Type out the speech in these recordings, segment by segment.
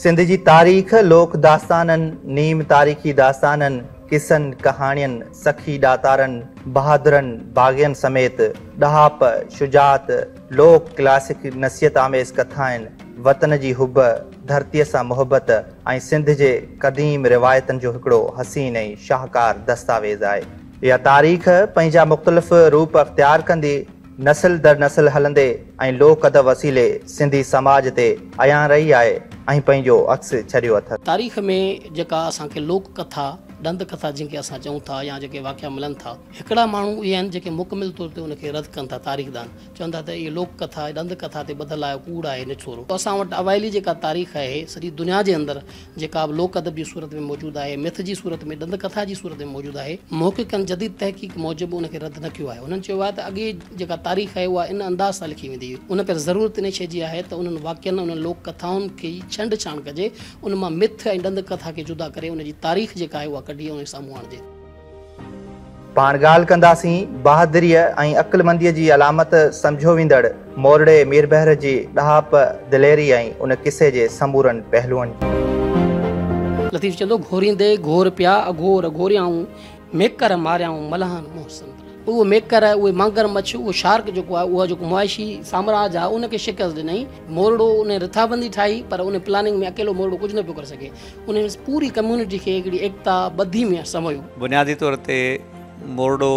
سنڌ جي تاريخ لوڪ داستانن، نيم تاريخي داستانن، قصن، ڪهاڻين، سخي ڏاتارن، بهادرن، باغين سميت ڏاهپ، شجاعت، لوڪ ڪلاسڪ نصيحت آميز ڪٿائن، وطن جي حب، ڌرتيء سان محبت ۽ سنڌ جي قديم روايتن جو هڪڙو حسين ۽ شاهڪار دستاويز آهي. اها تاريخ پنهنجا مختلف روپ اختيار ڪندي، نسل در نسل هلندي ۽ لوڪ ادب وسيلي سنڌي سماج تي عيان رهي آهي ۽ پنهنجو عڪس ڇڏيو اٿس. تاريخ ۾ جيڪا اسان کي لوڪ ڪٿا، ڏند ڪٿا جنهن کي اسان چئون ٿا يا جيڪي واقعا ملن ٿا، هڪڙا ماڻهو اهي آهن جيڪي مڪمل طور تي ان کي رد ڪن ٿا، تاريخدان چون ٿا ته اهي لوڪ ڪٿا، ڏند ڪٿا تي ٻڌل آهي، ڪوڙ آهي، نڇورو. اسان وٽ اوائلي جيڪا تاريخ آهي سڄي دنيا جي اندر جيڪا به لوڪ ادب جي صورت ۾ موجود آهي، مٿ جي صورت ۾، ڏند ڪٿا جي صورت ۾ موجود آهي، محققن جديد تحقيق موجب ان کي رد نه ڪيو آهي. انهن چيو آهي ته اڳي جيڪا تاريخ آهي اها ان انداز سان لکي ويندي هئي. ان ڪري ضرورت انهي شيء جي آهي ته انهن واقعن، انهن لوڪ ڪٿائن کي ڇنڊ ڇاڻ ڪجي، ان مان مٿ ۽ ڏند ڪٿا کي جدا ڪري ان جي تاريخ جيڪا آهي اها ڪڍي ۽ ان کي سامهون آڻجي. پاڻ ڳالهه ڪنداسين بهادريء ۽ عقلمنديء جي علامت سمجهيو ويندڙ مورڙي ميربحر جي ڏاهپ، دليري ۽ ان قصي جي سمورن پهلوئن جي. لطيف چوندو، گهوريندي گهور پيا، اگهور گهوريائون، ميڪر ماريائون، ملاحن منهن سندرا. اهو ميڪر، اهي مانگر مڇ، اهو شارڪ جيڪو آهي، اهو جيڪو معاشي سامراج آهي، ان کي شڪست ڏنائين. مورڙو ان رٿابندي ٺاهي، پر ان پلاننگ ۾ اڪيلو مورڙو ڪجهه نه پيو ڪري سگهي. ان پوري ڪميونٽي کي هڪڙي ايڪتا ٻڌي ۾ سمويو. بنيادي طور تي مورڙو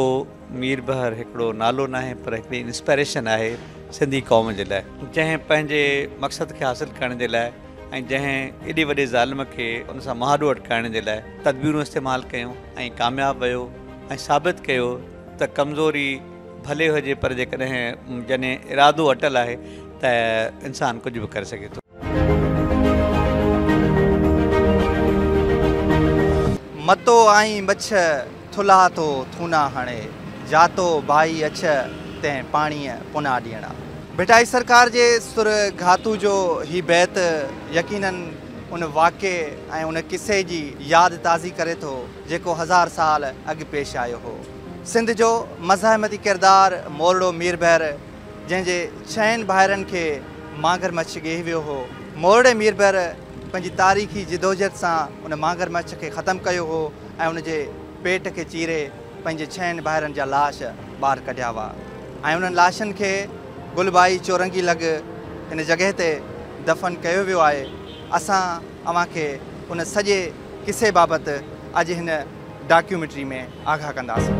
ميربحر هڪڙو نالو ناهي پر هڪڙي انسپائريشن آهي سنڌي قوم جي لاء. جنهن پنهنجي مقصد کي حاصل ڪرڻ جي لاء ۽ جنهن ايڏي وڏي ظالم کي ان سان مهاڏو اٽڪائڻ جي لاء تدبيرون استعمال ڪيون ۽ ڪامياب ويو ۽ ثابت ڪيو ته ڪمزوري ڀلي هجي پر جيڪڏهن جڏهن ارادو اٽل آهي ته انسان ڪجهه به ڪري سگهي ٿو. متو آئين مڇ، ٿلها ٿو ٿونا هڻي، جاتو ڀائي اڇ، تنهن پاڻيء پنا ڏيڻا. ڀٽائي سرڪار جي سر گهاتو جو هي بيت يقيناً ان واقعي ۽ ان قصي جي ياد تازي ڪري ٿو، جيڪو هزار سال اڳ پيش آيو هو. سنڌ جو مزاحمتي ڪردار مورڙو ميربحر جنهن جي ڇهن ڀائرن کي مانگر مڇ ڳيهي ويو هو. مورڙي ميربحر پنهنجي تاريخي جدوجهد سان ان مانگر مڇ کي ختم ڪيو هو ۽ ان جي پيٽ کي چيري پنهنجي ڇهن ڀائرن جا لاش ٻاهر ڪڍيا هئا ۽ انهن لاشن کي گل ٻائي چورنگي لڳ هن جڳهه تي دفن ڪيو ويو آهي. اسان اوهان کي ان سڄي قصي بابت اڄ هن ڊاڪيومينٽري ۾ آگاهه ڪنداسين.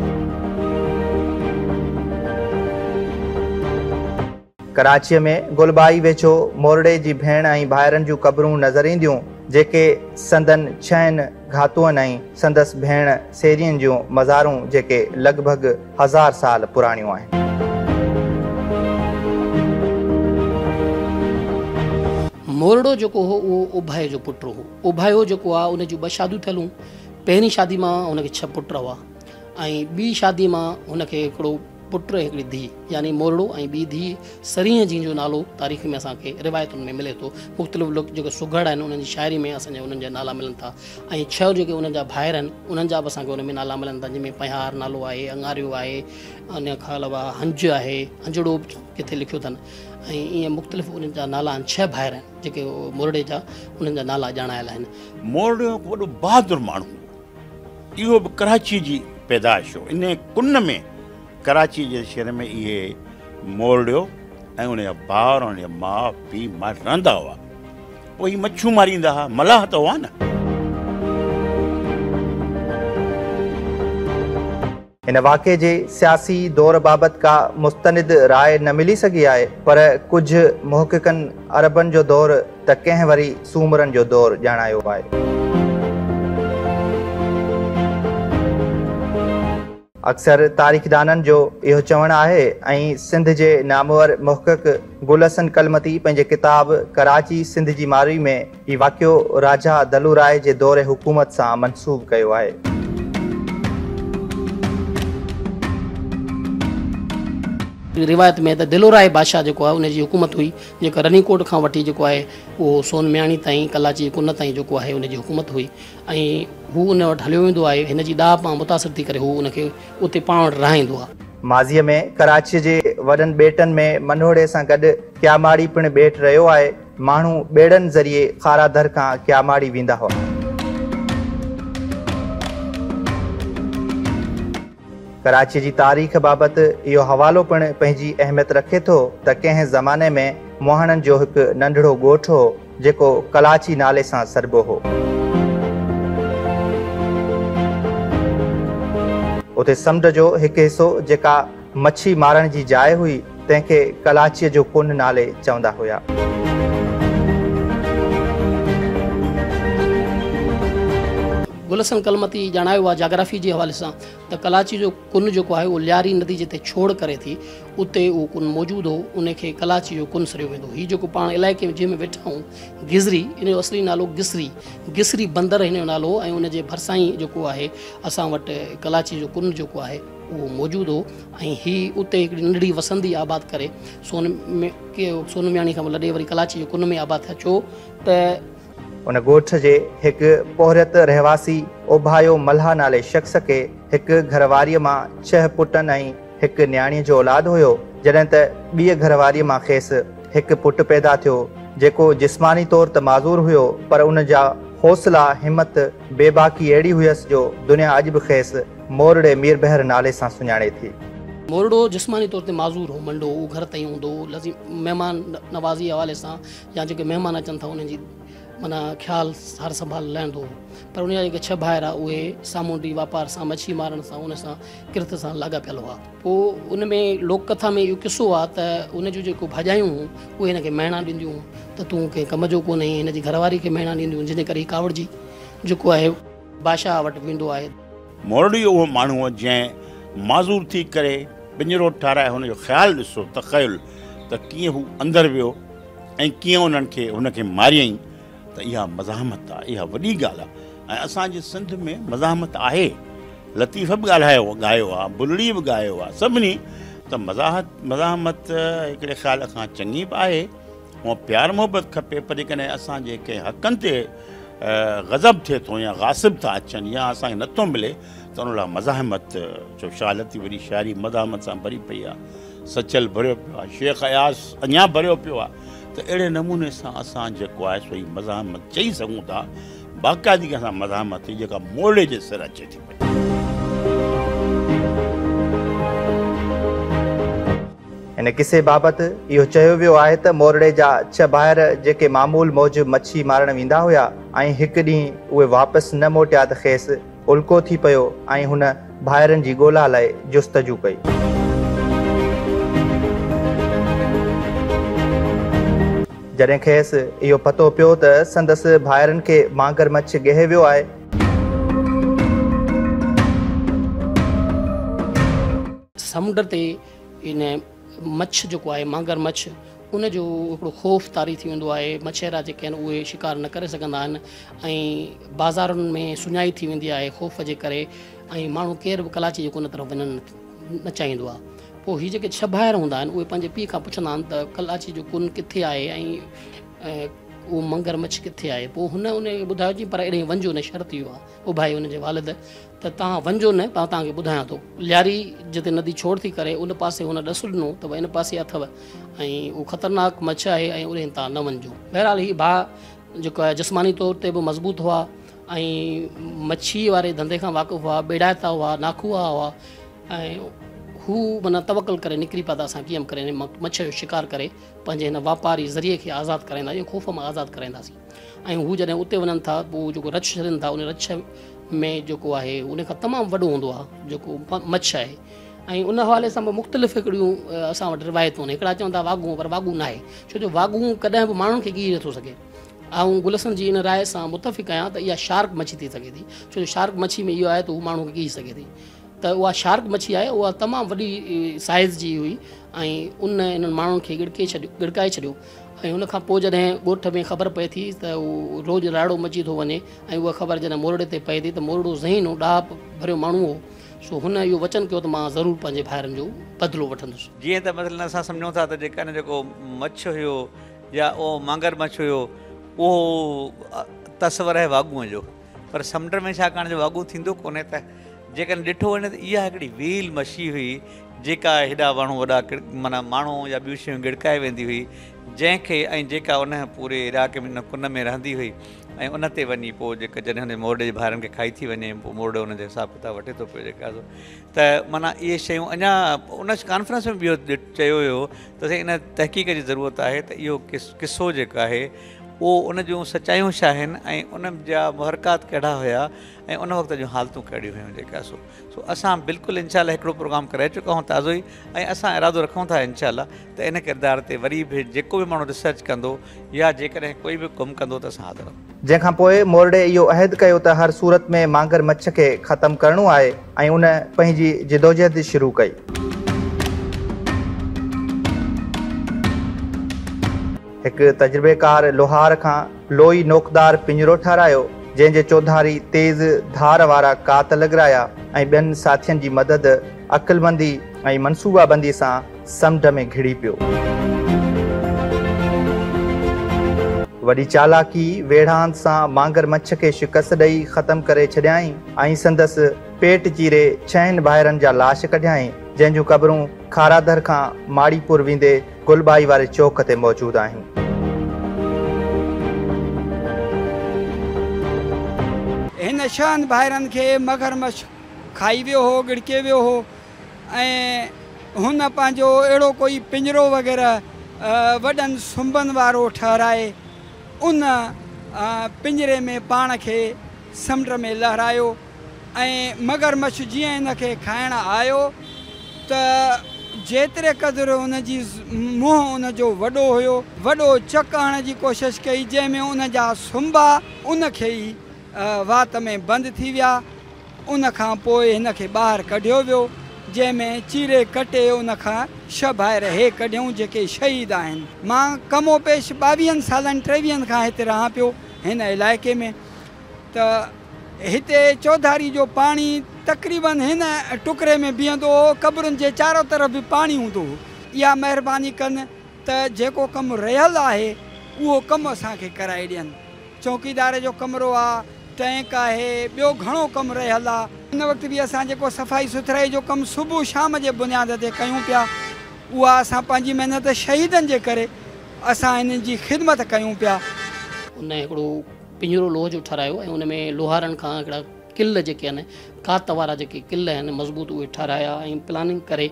ڪراچيء ۾ گل ٻائي ويجهو مورڙي جي ڀيڻ ۽ ڀائرن جون قبرون نظر اينديون، جيڪي سندن ڇهن گهاتوئن ۽ سندس ڀيڻ سيرين جون مزارون جيڪي لڳ ڀڳ هزار سال پراڻيون آهن. مورڙو جيڪو هو اهو اوڀايي جو پٽ هو. اوڀايو جيڪو آهي ان جون ٻه شاديون ٿيل هيون. پهرين شادي مان هن کي ڇهه پٽ هئا ۽ ٻي شادي مان هن کي هڪڙو پٽ ۽ هڪڙي ڌيء يعني مورڙو ۽ ٻي ڌيء سرينهن جنهن جو نالو تاريخ ۾ اسان کي روايتن ۾ ملي ٿو. مختلف لوڪ جيڪي سگهڙ آهن انهن جي شاعري ۾ اسان جا انهن جا نالا ملن ٿا ۽ ڇهه جيڪي انهن جا ڀائر آهن انهن جا به اسان کي ان ۾ نالا ملن ٿا جنهن ۾ پنهيار نالو آهي، اڱاريو آهي، ان کان علاوه هنج آهي، هنجڙو به ڪٿي لکيو اٿن ۽ ائين مختلف انهن جا نالا آهن. ڇهه ڀائر آهن جيڪي مورڙي جا انهن جا نالا ڄاڻايل آهن. مورڙيو هڪ وڏو بهادر ماڻهو هو. اهو به ڪراچيء جي پيدائش هو. انهيء ڪن ۾ ڪراچيء جي شهر ۾ اهي مورڙيو ۽ ان جا ڀائر ۽ ان جا ماء پيء مائٽ رهندا هئا. پوء هي مڇيون ماريندا هئا، ملاح ته هئا نه. هن واقعي جي سياسي دور بابت ڪا مستند راء نه ملي سگهي آهي، پر ڪجهه محققن عربن جو دور ته ڪنهن وري سومرن جو دور ڄاڻايو آهي. اڪثر تاريخدانن جو اهو چوڻ آهي ۽ سنڌ جي نامور محقق گل حسن ڪلمتي پنهنجي ڪتاب ڪراچي سنڌ جي ماروي ۾ هي واقعو راجا دلو راء جي دور حڪومت سان منسوب ڪيو آهي. روايت ۾ ته دلو راء بادشاهه جيڪو آهي ان جي حڪومت هئي جيڪا رني ڪوٽ کان وٺي جيڪو آهي اهو سون مياڻي تائين ڪلاچي جي ڪن تائين جيڪو آهي ان جي حڪومت هئي ۽ هو ان وٽ هليو ويندو آهي هن جي ڏاهپ مان متاثر ٿي ڪري هو ان کي اتي پاڻ وٽ رهائيندو آهي. ماضيء ۾ ڪراچيء جي وڏن ٻيٽن ۾ منهوڙي سان گڏ ڪياماڙي پڻ ٻيٽ رهيو آهي. ماڻهو ٻيڙن ذريعي کارادر کان ڪياماڙي ويندا هئا. ڪراچيء جي تاريخ بابت اهو حوالو پڻ پنهنجي اهميت رکي ٿو ته ڪنهن زماني ۾ مهاڻن جو هڪ ننڍڙو ڳوٺ هو، جيڪو ڪلاچي نالي سان سڏبو هو. اتي سمنڊ جو هڪ حصو جيڪا مڇي مارڻ جي جاء هئي، تنهن کي ڪلاچيء جو ڪن نالي چوندا هيا. گل حسن ڪلمتي ڄاڻايو آهي جاگرافي جي حوالي سان ته ڪلاچي جو ڪن جيڪو آهي اهو لياري ندي جتي ڇوڙ ڪري ٿي اتي اهو ڪن موجود هو، ان کي ڪلاچي جو ڪن سڏيو ويندو هو. هي جيڪو پاڻ علائقي ۾ جنهن ۾ ويٺا آهيون گذري، ان جو اصلي نالو گسري، گسري بندر هن جو نالو هو ۽ ان جي ڀرسان ئي جيڪو آهي اسان وٽ ڪلاچي جو ڪن جيڪو آهي اهو موجود هو ۽ هي اتي هڪڙي ننڍڙي وسندي آباد ڪري سون سون مياڻي کان لڏي وري ڪلاچي جي ڪن ۾ آباد ٿيا، ڇو ته ان ڳوٺ جي هڪ پورهيت رهواسي اوڀايو ملاح نالي شخص کي هڪ گهرواريء مان 6 پٽن ۽ هڪ نياڻيء جو اولاد هيو، جڏهن ته ٻيء گهرواريء مان کيس هڪ پٽ پيدا ٿيو، جيڪو جسماني طور ته معذور هيو، پر ان جا حوصلا، همت، بيباڪي اهڙي هيس جو دنيا اڄ به کيس مورڙي ميربحر نالي سان سڃاڻي ٿي. مورڙو جسماني طور تي معذور هو، منڊو هو، گهر تائين هوندو هو، لذي مهمان نوازيء جي حوالي سان يا جيڪي مهمان اچن ٿا انهن جي معنيٰ خيال سار سنڀال لهندو هو، پر ان جا جيڪي 6 ڀائر هئا اهي سامونڊي واپار سان، مڇي مارڻ سان، ان سان ڪرت سان لاڳاپيل هئا. پوء ان ۾ لوڪ ڪٿا ۾ اهو قصو آهي ته ان جون جيڪو ڀاڄايون هيون اهي هن کي مهڻا ڏينديون هيون ته تون ڪنهن ڪم جو ڪونهين، هن جي گهر واري کي مهڻا ڏينديون هيون، جنهن جي ڪري هي ڪاوڙجي جيڪو آهي بادشاهه وٽ ويندو آهي. مورڙي اهو ماڻهو هو جنهن معذور ٿي ڪري پڃرو ٺاهرائي هن جو خيال ڏسو، تخيل ته ڪيئن هو اندر ويو ۽ ڪيئن انهن کي هن کي ماريائين ته اها مزاحمت آهي، اها وڏي ڳالهه آهي ۽ اسان جي سنڌ ۾ مزاحمت آهي. لطيف به ڳالهايو ڳايو آهي، بلڙي به ڳايو آهي، سڀني ته مزاحمت هڪڙي خيال کان چڱي به آهي، هونء پيار محبت کپي، پر جيڪڏهن اسان جي ڪنهن حقن تي غضب ٿئي ٿو يا غاصب ٿا اچن يا اسان کي نٿو ملي ته ان لاء مزاحمت، ڇو شاهه لطيف جي شاعري مزاحمت سان ڀري پئي آهي، سچل ڀريو پيو آهي، شيخ اياز اڃا ڀريو پيو آهي، ته اهڙي نموني سان اسان جيڪو آهي سو هي مزاحمت چئي سگهون ٿا، باقاعدگي سان مزاحمت ٿي جيڪا مورڙي جي سر اچي ٿي پئي. هن قصي بابت اهو چيو ويو آهي ته مورڙي جا 6 ڀائر جيڪي معمول موجب مڇي مارڻ ويندا هيا ۽ هڪ ڏينهن اهي واپس نه موٽيا ته کيس الڪو ٿي پيو ۽ هن ڀائرن جي ڳولا لاء جستجو ڪئي. جڏهن کيس اهو پتو پيو ته سندس ڀائرن کي مانگر مڇ ڳهي ويو آهي، سمنڊ تي ان مڇ جيڪو آهي مانگر مڇ ان جو هڪڙو خوف طاري ٿي ويندو آهي، مڇيرا جيڪي آهن اهي شڪار نه ڪري سگهندا آهن ۽ بازارن ۾ سڃائي ٿي ويندي آهي خوف جي ڪري ۽ ماڻهو ڪير به ڪلاچي جي ڪن طرف وڃڻ نه چاهيندو آهي. پوء هي جيڪي 6 ڀائر هوندا آهن اهي پنهنجي پيء کان پڇندا آهن ته ڪلاچي جو ڪن ڪٿي آهي ۽ اهو منگر مڇ ڪٿي آهي؟ پوء هن ان کي ٻڌايو چي پر اهڙي وڃجو نه، شرط اهو آهي اڀائي ان جي والد ته توهان وڃجو نه، پر توهان کي ٻڌايان ٿو. لياري جتي ندي ڇوڙ ٿي ڪري ان پاسي هن ڏس ڏنو ته ڀئي ان پاسي اٿو ۽ اهو خطرناڪ مڇ آهي ۽ اڏهين توهان نه وڃجو. بهرحال هي ڀاء جيڪو آهي جسماني طور تي به مضبوط هئا ۽ مڇي واري ڌنڌي کان واقف هئا، ٻيڙائتا هئا، ناکوها هئا ۽ هو معنيٰ توڪل ڪري نڪري پيا ته اسان ڪيئن به ڪري هن مڇ جو شڪار ڪري پنهنجي هن واپاري ذريعي کي آزاد ڪرائينداسين، خوف مان آزاد ڪرائينداسين. ۽ هو جڏهن اتي وڃن ٿا پوء جيڪو رڇ ڇڏين ٿا ان رڇ ۾ جيڪو آهي ان کان تمام وڏو هوندو آهي جيڪو مڇ آهي ۽ ان حوالي سان به مختلف هڪڙيون اسان وٽ روايتون آهن. هڪڙا چون ٿا واڳون، پر واڳون ناهي، ڇو جو واڳون ڪڏهن به ماڻهن کي ڳيهي نٿو سگهي. آئون گل حسن جي ان راء سان متفق آهيان ته اها شارڪ مڇي ٿي سگهي ٿي، ڇو جو شارڪ مڇي ۾ اهو آهي ته هو ماڻهو کي ڳيهي سگهي ٿي. ته اها شارڪ مڇي آهي، اها تمام وڏي سائيز جي هئي ۽ ان انهن ماڻهن کي ڳڙڪي ڇڏيو، ڳڙڪائي ڇڏيو. ۽ ان کان پوء جڏهن ڳوٺ ۾ خبر پئي ٿي ته هو روڄ راڙو مچي ٿو وڃي ۽ اها خبر جڏهن مورڙي تي پئي ٿي ته مورڙو ذهين هو، ڏاهپ ڀريو ماڻهو هو، سو هن اهو وچن ڪيو ته مان ضرور پنهنجي ڀائرن جو بدلو وٺندس. جيئن ته مثلاً اسان سمجهون ٿا ته جيڪا نه جيڪو مڇ هيو يا اهو مانگر مڇ هيو اهو تصور آهي واڳونء جو، پر سمنڊ ۾ ڇاڪاڻ جو واڳون ٿيندو ڪونهي ته جيڪڏهن ڏٺو وڃي ته اها هڪڙي ويل مڇي هئي جيڪا هيڏا ماڻهو وڏا معنيٰ ماڻهو يا ٻيون شيون ڳڙڪائي ويندي هئي جنهن کي ۽ جيڪا ان پوري علائقي ۾ ان ڪن ۾ رهندي هئي ۽ ان تي وڃي پوء جيڪا جڏهن هن مورڙي جي ڀائرن کي کائي ٿي وڃي پوء مورڙو ان جو حساب ڪتاب وٺي ٿو پيو جيڪا سو ته معنيٰ اهي شيون اڃا ان ڪانفرنس ۾ به اهو چيو ويو ته سائين ان تحقيق جي ضرورت آهي ته اهو قصو جيڪو آهي اهو ان جون سچايون ڇا آهن ۽ ان جا محرڪات ڪهڙا هيا ۽ ان وقت جون حالتون ڪهڙيون هيون جيڪا سو سو اسان بلڪل انشاء الله هڪڙو پروگرام ڪرائي چڪا آهيون تازو ئي ۽ اسان ارادو رکون ٿا انشاء الله ته ان ڪردار تي وري به جيڪو به ماڻهو ريسرچ ڪندو يا جيڪڏهن ڪوئي به ڪم ڪندو ته اسان حاضر آهيون. جنهن کان پوء مورڙي اهو عهد ڪيو ته هر صورت ۾ مانگر مڇ کي ختم ڪرڻو آهي ۽ ان پنهنجي جدوجهد شروع ڪئي. هڪ تجربيڪار لوهار کان لوئي نوڪدار پڃرو ٺهرايو، جنهن جي چوڌاري تيز ڌار وارا ڪات لڳرايا ۽ ٻين ساٿين جي مدد، عقلمندي ۽ منصوبابندي سان سمنڊ ۾ گهڙي پيو. وڏي چالاڪي ويڙهاند سان مانگر مڇ کي شڪست ڏئي ختم ڪري ڇڏيائين ۽ سندس پيٽ چيري ڇهن ڀائرن جا لاش ڪڍيائين، جنهن جون قبرون کارادر کان ماڙيپور ويندي گلٻائي واري چوڪ تي موجود آهن. هن ڇهن ڀائرن کي مگرمڇ کائي ويو هو، ڳڙڪي ويو هو ۽ هن پنهنجو اهڙو ڪوئي پڃرو وغيره وڏن سنبن وارو ٺهرائي ان پڃري ۾ پاڻ کي سمنڊ ۾ لهرايو ۽ مگرمڇ جيئن هن کي کائڻ آيو ته جيتري قدر ان جي منهن ان جو وڏو هيو، وڏو چڪ هڻڻ جي ڪوشش ڪئي، جنهن ۾ ان جا سنبا ان کي ئي وات ۾ بند ٿي ويا. ان کان پوء هن کي ٻاهر ڪڍيو ويو، جنهن ۾ چيري ڪٽي ان کان ڇهه ڀائر هي ڪڍيئون جيڪي شهيد آهن. مان ڪم و پيش ٻاويهن سالن ٽيويهن کان هتي رهان پيو هن علائقي ۾ ته. هتي چوڌاري جو پاڻي تقريباً هن ٽڪري ۾ بيهندو هو، قبرن جي چارو طرف به پاڻي هوندو هو. اها مهرباني ڪن ته جيڪو ڪم رهيل آهي اهو ڪم اسان کي ڪرائي ڏين. چوڪيدار جو ڪمرو آ، ٽئنڪ آهي، ٻيو گهڻو ڪم رهيل آ. هن وقت به اسان جيڪو صفائي سٿرائي جو ڪم صبح شام جي بنياد تي ڪيون پيا اها اسان پنهنجي محنت شهيدن جي ڪري اسان انهن جي خدمت ڪيون پيا. ان هڪڙو پڃرو لوهه جو ٺهرايو ۽ ان ۾ لوهارن کان هڪڙا ڪل جيڪي آهن ڪات وارا جيڪي ڪل آهن مضبوط اهي ٺهرايا ۽ پلاننگ ڪري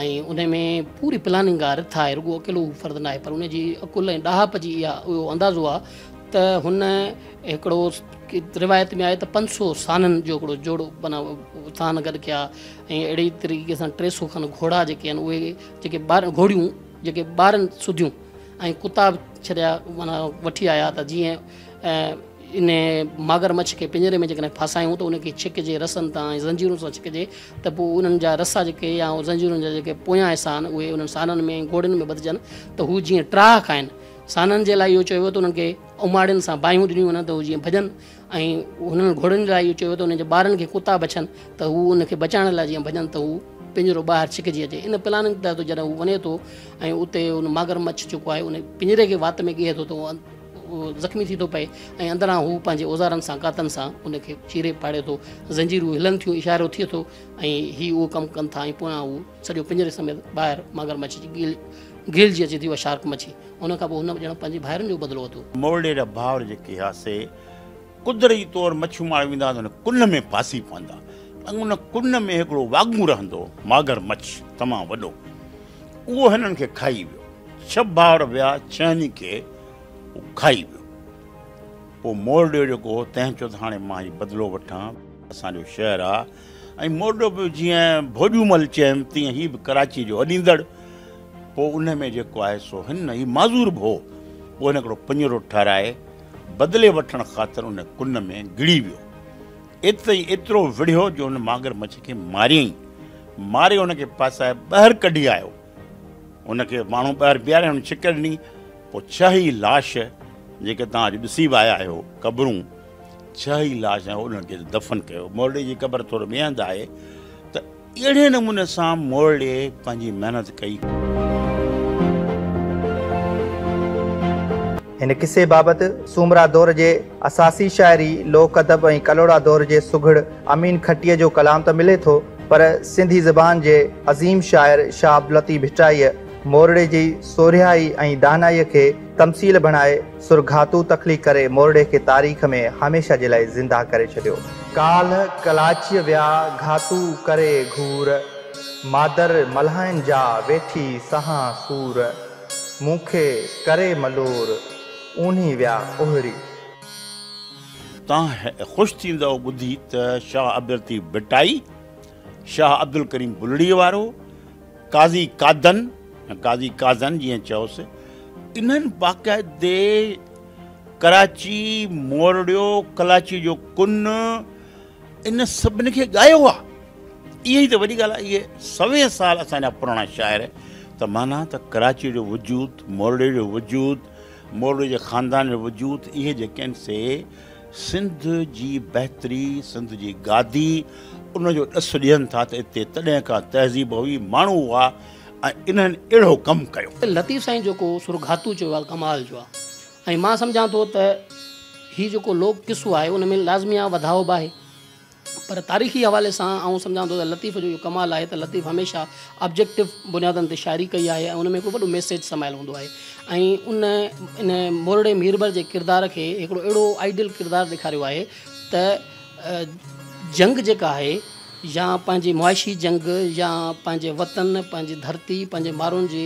۽ ان ۾ پوري پلاننگ آهي رٿ آهي رڳو اڪيلو هو فرد ناهي پر ان جي عقل ۽ ڏاهپ جي اها اهو اندازو آهي ته هن هڪڙو روايت ۾ آهي ته 500 سانن جو هڪڙو جوڙو معنيٰ سان گڏ ڪيا ۽ اهڙي طريقي سان 300 کن گهوڙا جيڪي آهن اهي جيڪي ٻار گهوڙيون جيڪي ٻارن سڌيون ۽ ڪتا به ڇڏيا معنيٰ وٺي آيا ته جيئن ان ماگر مڇ کي پڃري ۾ جيڪڏهن ڦاسايون ته ان کي ڇڪجي رسن تان ۽ زنجيرن سان ڇڪجي ته پوء انهن جا رسا جيڪي يا زنجيرن جا جيڪي پويان حصا آهن اهي انهن سانن ۾ ۽ گهوڙين ۾ ٻڌجن ته هو جيئن ٽراهه کائن. سانن جي لاء اهو چيو ويو ته انهن کي اماڙين سان باهيون ڏنيون وڃن ته هو جيئن ڀڄن ۽ هنن گهوڙين لاء اهو چيو ويو ته انهن جي ٻارن کي ڪتا بڇن ته هو ان کي بچائڻ لاء جيئن ڀڄن ته هو پڃرو ٻاهر ڇڪجي اچي. ان پلاننگ تحت جڏهن هو وڃي ٿو ۽ اتي ان ماگر مڇ جيڪو آهي ان پڃري کي وات ۾ ڳيهي ٿو ته اهو زخمي ٿي ٿو پئي ۽ اندران هو پنهنجي اوزارن سان ڪاتن سان ان کي چيري ڦاڙي ٿو، زنجيرون هلن ٿيون، اشارو ٿئي ٿو ۽ هي اهو ڪم ڪن ٿا ۽ پويان هو سڄو پڃري سميت ٻاهر ماگر مڇ جي گهيلجي اچي ٿي اها شارڪ مڇي. ان کان پوء هن ڄڻ پنهنجي ڀائرن جو بدلو ورتو. مورڙي جا ڀائر جيڪي هئا سي قدرتي طور مڇيون مارڻ ويندا هئا ته ان ڪن ۾ ڦاسي پوندا ۽ ان ڪن ۾ هڪڙو واڳون رهندو هو، ماگر مڇ تمام وڏو، اهو هنن کي کائي ويو. ڇهه ڀائر ويا، ڇهن ئي کي اهو کائي ويو. پوء مورڙيو جيڪو هو تنهن چيو ته هاڻي مان هي بدلو وٺان، اسان جو شهر آ ۽ مورڙيو به جيئن ڀوڄومل چيم تيئن هي به ڪراچيء جو اڏيندڙ. پوء ان ۾ جيڪو آهي سو هن هي معذور به هو، پوء هن هڪڙو پڃرو ٺهرائي بدلي وٺڻ خاطر ان ڪن ۾ گهڙي ويو. ايتري ايترو وڙهيو جو ان ماگر مڇ کي ماريائين. ماري ان کي ڦاسائي ٻاهر ڪڍي آيو. ان کي ماڻهو ٻاهر بيهاري هن ڇڪ ڏني. پوء ڇهه ئي لاش جيڪي توهان اڄ ڏسي به آيا آهيو قبرون، ڇهه ئي لاش ۽ انهن کي دفن ڪيو. مورڙي جي قبر ٿورو ٻئي هنڌ آهي ته اهڙي نموني سان مورڙي پنهنجي محنت ڪئي. هن قصي بابت سومرا دور جي اساسي شاعري، لوڪ ادب ۽ ڪلهوڙا دور جي سگهڙ امين کٽيء جو ڪلام ته ملي ٿو، پر سنڌي زبان جي عظيم شاعر شاهه عبداللطيف ڀٽائيء مورڙي جي سورهيائي ۽ دانائيء کي تمثيل بڻائي سر گهاتو تخليق ڪري مورڙي کي تاريخ ۾ هميشه جي لاء زنده ڪري ڇڏيو. ڪالهه ڪلاچيء ويا گهاتو ڪري گهور، مادر ملهائن جا ويٺي سهان سور، مون کي ڪري ملور، اونهي ويا اوهري. توهان خوش ٿيندؤ ٻڌي ته شاهه عبداللطيف ڀٽائي، شاهه عبدالڪريم بلڙيء وارو، قاضي قادن يا قاضي قاضن جيئن چئوس، انهن باقاعدي ڪراچي، مورڙيو، ڪلاچي جو ڪن، ان سڀني کي ڳايو آ. اها ئي ته وڏي ڳالهه آ. اهي سوين سال اسان جا پراڻا شاعر ته معنيٰ ته ڪراچيء جو وجود، مورڙي جو وجود، مورڙي جي خاندان جو وجود، اهي جيڪي آهن سي سنڌ جي بهتري، سنڌ جي گادي، ان جو ڏس ڏين ٿا ته اتي تڏهن کان تهذيب هئي، ماڻهو هئا ۽ انهن اهڙو ڪم ڪيو. لطيف سائين جيڪو سر گهاتو چيو آهي ڪمال جو آهي ۽ مان سمجهان ٿو ته هي جيڪو لوڪ قصو آهي ان ۾ لازمي آهي وڌاء به آهي پر تاريخي حوالي سان آئون سمجهان ٿو ته لطيف جو اهو ڪمال آهي ته لطيف هميشه آبجيڪٽو بنيادن تي شاعري ڪئي آهي ۽ ان ۾ هڪڙو وڏو ميسيج سمايل هوندو آهي ۽ ان ان مورڙي ميربر جي ڪردار کي هڪڙو اهڙو آئيڊيل ڪردار ڏيکاريو آهي ته جنگ جيڪا آهي يا پنهنجي معاشي جنگ يا پنهنجي وطن پنهنجي ڌرتي پنهنجي مارون جي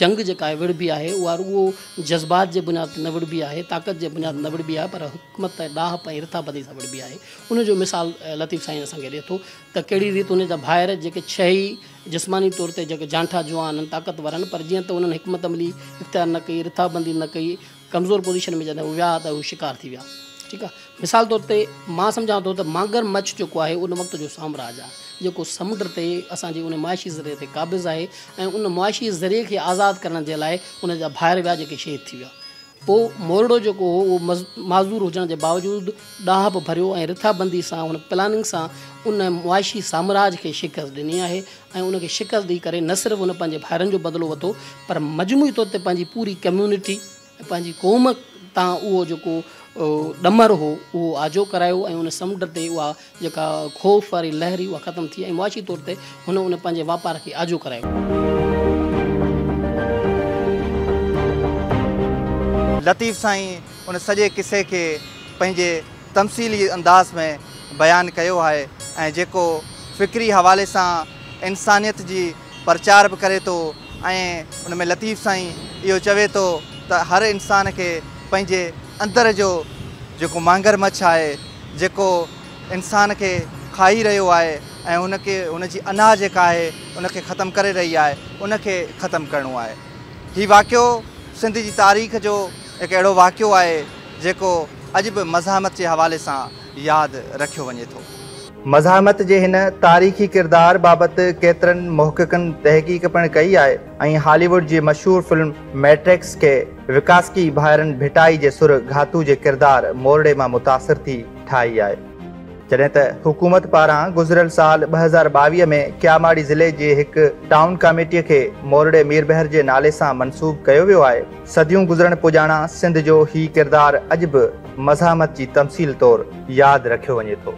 جنگ جيڪا آهي وڙهبي آهي اها رڳو جذبات جي بنياد تي نه وڙهبي آهي طاقت جي بنياد تي نه وڙهبي آهي پر حڪمت ۽ ڏاهپ ۽ رٿابندي سان وڙهبي آهي ان جو مثال لطيف سائين اسان کي ڏئي ٿو ته ڪهڙي ريت ان جا ڀائر جيڪي ڇهه ئي جسماني طور تي جيڪي جانٺا جوان آهن طاقتور آهن پر جيئن ته انهن حڪمت عملي اختيار نه ڪئي رٿابندي نه ڪئي ڪمزور پوزيشن ۾ جڏهن هو ويا ته هو شڪار ٿي ويا ٺيڪ آهي مثال طور تي مان سمجهان ٿو ته مانگر مڇ جيڪو آهي ان وقت جو سامراج آهي جيڪو سمنڊ تي اسان جي ان معاشي ذريعي تي قابض آهي ۽ ان معاشي ذريعي کي آزاد ڪرڻ جي لاء ان جا ڀائر ويا جيڪي شهيد ٿي ويا پوء مورڙو جيڪو هو اهو معذور هجڻ جي باوجود ڏاهپ ڀريو ۽ رٿابندي سان ان پلاننگ سان ان معاشي سامراج کي شڪست ڏني آهي ۽ ان کي شڪست ڏئي ڪري نه صرف ان پنهنجي ڀائرن جو بدلو ورتو پر مجموعي طور تي پنهنجي پوري ڪميونٽي ۽ پنهنجي قوم تان اهو جيڪو ڏمر هو اهو آجو ڪرايو ۽ ان سمنڊ تي اها جيڪا خوف واري لهر هئي اها ختم ٿي ۽ معاشي طور تي هن ان پنهنجي واپار کي آجو ڪرايو. لطيف سائين ان سڄي قصي کي پنهنجي تمثيلي انداز ۾ بيان ڪيو آهي ۽ جيڪو فڪري حوالي سان انسانيت جي پرچار به ڪري ٿو ۽ ان ۾ لطيف سائين اهو چوي ٿو ته هر انسان کي پنهنجي اندر جو جيڪو مانگر مڇ آهي جيڪو انسان کي کائي رهيو آهي ۽ ان کي ان جي انا جيڪا آهي ان کي ختم ڪري رهي آهي ان کي ختم ڪرڻو آهي هي واقعو سنڌ جي تاريخ جو هڪ اهڙو واقعو آهي جيڪو اڄ به مزاحمت جي حوالي سان ياد رکيو وڃي ٿو. مزاحمت جي هن تاريخي ڪردار بابت ڪيترن محققن تحقيق پڻ ڪئي آهي ۽ هالي ووڊ جي مشهور فلم ميٽرڪس کي وڪاسڪي ڀائرن ڀٽائي جي سر گهاتو جي ڪردار مورڙي مان متاثر ٿي ٺاهي آهي. جڏهن ته حڪومت پاران گذريل سال 2022 ۾ ڪياماڙي ضلعي جي هڪ ٽائون ڪاميٽي کي مورڙي ميربحر جي نالي سان منسوب ڪيو ويو آهي. صديون گذرڻ پڄاڻان سنڌ جو هي ڪردار اڄ به مزاحمت جي تمثيل طور ياد رکيو وڃي ٿو.